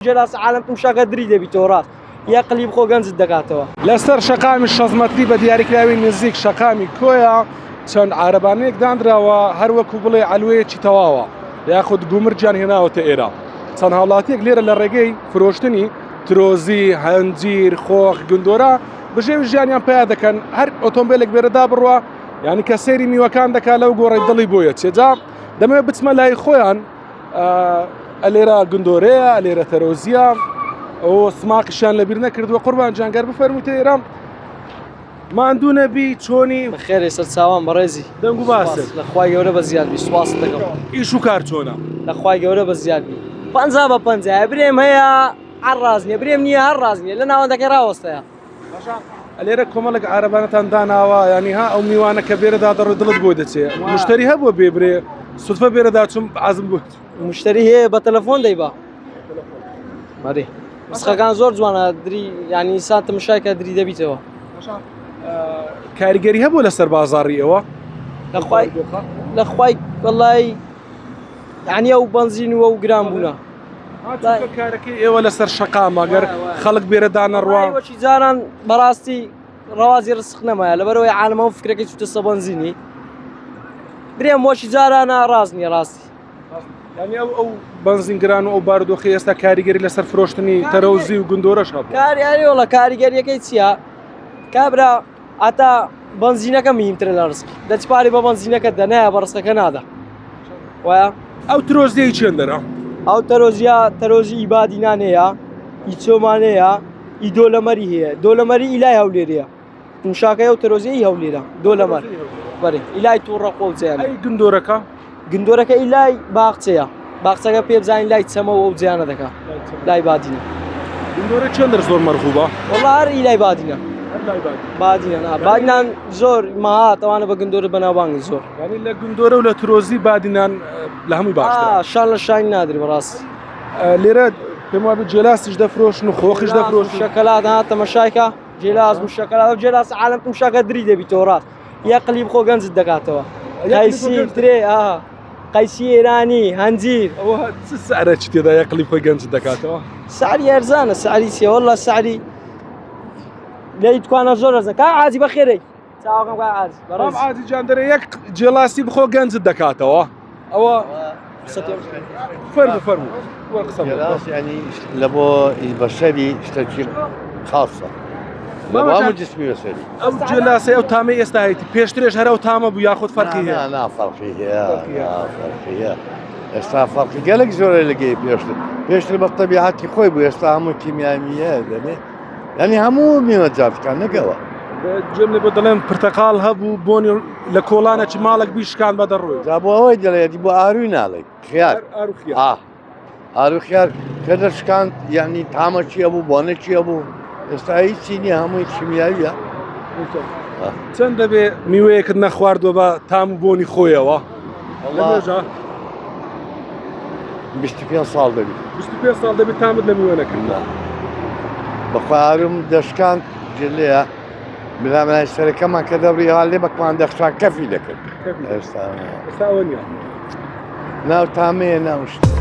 جێلاس عالم تمشاکە دری دەبیتەوە ڕاست یا قلیب خۆ گەنجت دەکاتەوە. لەسەر شەقامی 60 مەتری بە دیاریکراوی نزیک شەقامی کۆیە چەند عارەبانەیەک دانراوە هەر وەکو بڵێ عەلوەیەکی تەواوە یاخود گومرگیان هێناوەتە ئێرە چەند هاوڵاتیەک لێرە لە ڕێگەی فرۆشتنی ترۆزی هەنجیر خۆخ گندۆرە بژێوی ژیانیان پیا دەکەن هەر ئۆتۆمبیلێک بێرەدا بڕوە یعنی کە سەیری میوەکان دەکا لەو گۆڕی دڵی بۆیە چێجا دەمەوێت بچمە لای خۆیان ئەلێرە گندۆرەیە ئەلێرە تەرۆزیە ئەو سماقیشیان لەبیر نەکردووە قوربان جانگەر بفەرمووتە ئێرە ماندوو نەبی چۆنی خێرێ سەر چاوان بەڕێزی دەنگ و باست لە خوای گەورە بە زیاد بی سوپاست دەکەم ئیش و کار چۆنە لە خوای گەورە بە زیاد بی پەنجا بە پەنجایە برێم هەیە هەر ڕاست نییە برێم نییە هەر ڕاست نییە لە ناوەندەکەی ڕاوەستەیە لێرە کۆمەڵێک عربانەتان داناوە ینی ها ئەو میوانە کە بێرەدا دەڕۆی دڵت بۆ دەچێ مشتری هەبووە بێ برێ سوتفە بێرەدا چوم عازم بوو مشتری هەیە بە تەلەفۆن دەیبا بەێ مسخەکان زۆر جوانە دری ینی ئینسان تمشای کە دری دەبیتەوە کاریگەری هەبوو لەسەر بازاڕی ئەوە لەخوای لەخوای وەڵی یعنی ئەو بەنزین وە و گران بوونە کارەکەی ئێوە لەسەر شەقامە گەر خەڵک بێرە دانەڕوا وەکی جاران بەڕاستی ڕەوازی ڕسق نەمایە لەبەرەوەی عالمەوە فکرەکەی چوتە سە بەنزینی برێم وەکی جارانە ڕاست نییە ڕاستی ینی ئەو ئەو بەنزین گران و ئەو بارودۆخی ئێستا کاریگەری لەسەر فرۆشتنی تەرەوزی و گندۆرەش هەبوو کاریاری وڵە کاریگەریەکەی چییە کابرا ئەتا بەنزینەکە مهمترە لە ڕزقی دەچ پارەی بە بەنزینەکە دەنایە بە ڕزقەکە نادا وایە ئەو ترۆزیەی چێندەرە ئەو تەرۆزیە تەرۆزی ئیبادینان هەیە ئی چۆمانەیە ئی دۆلەمەری هەیە دۆلەمەری ئیلای هەولێرەیە تمشاکەی ئەو تەرۆزیە هەولێرە دۆلەمەر بەرێ ئیلای تووڕە قۆڵجیان ئەی گندۆرەکە گندۆرەکە ئیلای باخچەیە باخچەکە پێ بزانین لای چەمەوە ئەو جیانە دەکا لای بادینە گندۆرە چەندر زۆر مەرغوبە وەڵا هەر ئیلای بادینە بادینە نا بادینان زۆر ماهات ئەوانە بە گندۆرە بەناوبانگن زۆر یعنی لە گندۆرە و لە ترۆزی بادینان لە هەمووی باشترە شان لە شانی نادری بەڕاست لێرە پێم وابێ جێلاسیش دەفرۆشن و خۆخیش دەفرۆشن شەکەلات ها تەمەشایکە جێلاس و شەکەلات ئەو جێلاس عالم تمشاکە دری دەبیتەوە ڕاست یا قلیب خۆ گەنجت دەکاتەوە قەیسی ترێ ئا قەیسی ئێرانی هەنجیر ئەوە چ سعرە چ تێدا یا قلیب خۆی گەنجت دەکاتەوە سعری ئەرزانە سعری چیە والله سعری لەی دوکانە زۆر ئەرزان کا عاجی بەخێرەی چاوەکەم کا عاجی بەڕێز عاجی جان دەرێ یەک جێلاسی بخۆ گەنجت دەکاتەوە ئەوە فەرموو فەرموو وەرە قسە بکە. ینی لە بۆ بەشەری شتێکی خاصە بەڵام جسمی بەسەری ئەو جێلاسەی ئەو تامەی ئێستا هەیتی پێشترێش هەر ئەو تامە بوو یاخود فەرقی هەیە نا فەرقی هەیە فەرقی هەیە ئێستا فەرقی گەلک زۆرە لەگەی پێشتر پێشتر بە تەبیعەتی خۆی بوو ئێستا هەموو کیمیامیە دەبێ یعنی هەموو میوە جاتکان نەگەوە گوێم لێ بۆ دەڵێن پرتەقاڵ هەبوو بۆنی لە کۆڵانە چ ماڵێک بیشکان بە دەڕۆی جا بۆ ئەوەی دەڵێتی بۆ ئاروی ناڵێ خیار ئاروی خیار کە دەشکاند یعنی تامە چیە بوو بۆنە چیە بوو ئێستا هیچی نییە هەمووی کیمیاویە چەند دەبێ میوەیەکت نەخواردووە بە تام و بۆنی خۆیەوە 25 ساڵ دەبی 25 ساڵ دەبێت تامت لە میوە نەکردووە بەخوارم دەشکاند جلەیە بلامای سەرەکەمان کە دەبڕی لێ بەکمان دەخشان کەفی دەکرد ئێستا ئێستا ئەوە نییە ناو تامەیە ناو شت.